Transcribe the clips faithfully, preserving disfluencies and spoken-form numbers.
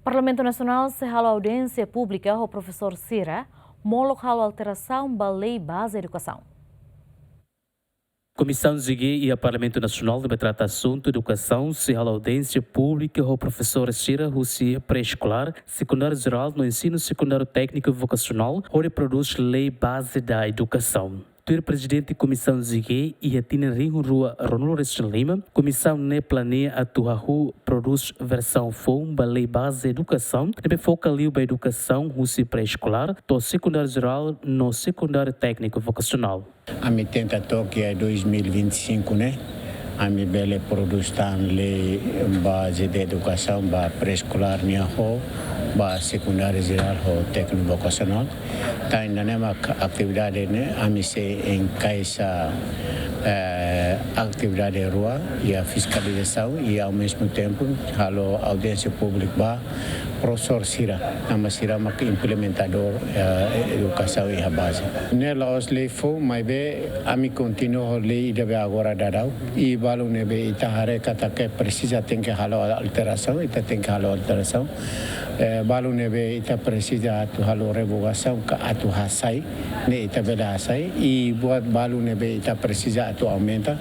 Parlamentu Nasionál sei halo audiénsia públika ho profesór sira molok halo alterasaun ba Lei Baze Edukasaun. Komisaun G I G iha Parlamentu Nasionál ne'ebé trata asuntu edukasaun sei halo audiénsia públika ho profesór sira husi pré-eskolár, sekundáriu jerál no ensinu sekundáriu tékniku vokasionál hodi prodús Lei Baze da Edukasaun. Tuir Prezidente Komisaun G I G iha tinan rihun rua ruanulu resin lima, komisaun ne'e planeia atu hahú prodús versaun foun ba Lei Baze Edukasaun ne'ebé foka liu ba edukasaun husi pré-eskolár to'o sekundáriu jerál no sekundáriu tékniku vokasionál. Ami tenta to'o iha dois mil e vinte e cinco ne'e, ami bele prodús tan Lei Baze da Edukasaun ba pré-eskolár nian ho ba sekundáriu jerál ho tékniku vokasionál. Tan ida-ne'e mak atividade ne'e ami sei enkaixa, eh, atividade rua, iha fiskalizasaun i ao mesmo tempo halo audiénsia públika ba profesór sira, tanba sira mak implementadór, eh, edukasaun iha baze. Ne'e la'ós lei foun, maibé ami kontinua ho lei ida be agora daudaun. I balu ne'ebé ita haree katak presiza tenke halo alterasaun, ita tenke halo alterasaun. Eh, balu ne'ebé ita presiza atu halo revogasaun ka atu hasai, ne'e ita bele hasai. I buat balu ne'ebé ita presiza atu aumenta,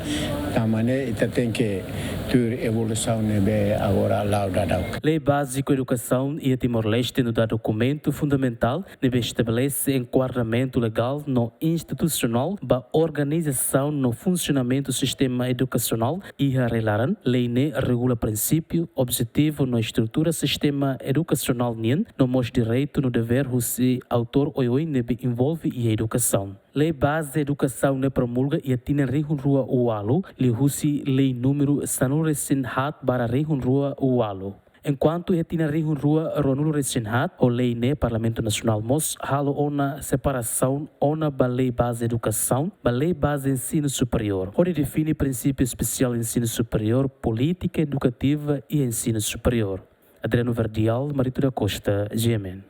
tanba ne'e ita tenke tuir evolusaun ne'ebé agora la'o daudaun. Lei Báziku Edukasaun iha Timor-Leste nu'udar dokumentu fundamentál ne'ebé estabelese enkuadramentu legál no institusionál ba organizasaun no funsionamentu sistema edukasionál iha rai-laran. Lei ne'e regula prinsípiu, objetivu no estrutura sistema edukasionál nian, no mós direitu no devér husi autór oioin ne'ebé envolve iha edukasaun. Lei Baze Edukasaun ne'e promulga iha tinan rihun rua ualu, liuhusi lei númeru sanulu resin haat barra rihun rua ualu. Enkuantu iha tinan rihun rua ruanulu resin haat, ho lei ne'e Parlamentu Nasionál mós halo ona separasaun ona ba Lei Baze Edukasaun, ba Lei Baze Ensinu Superiór, hodi define prinsípiu espesiál ensinu superiór, polítika edukativa iha ensinu superiór. Adriano Verdial, Marito da Costa, G M N.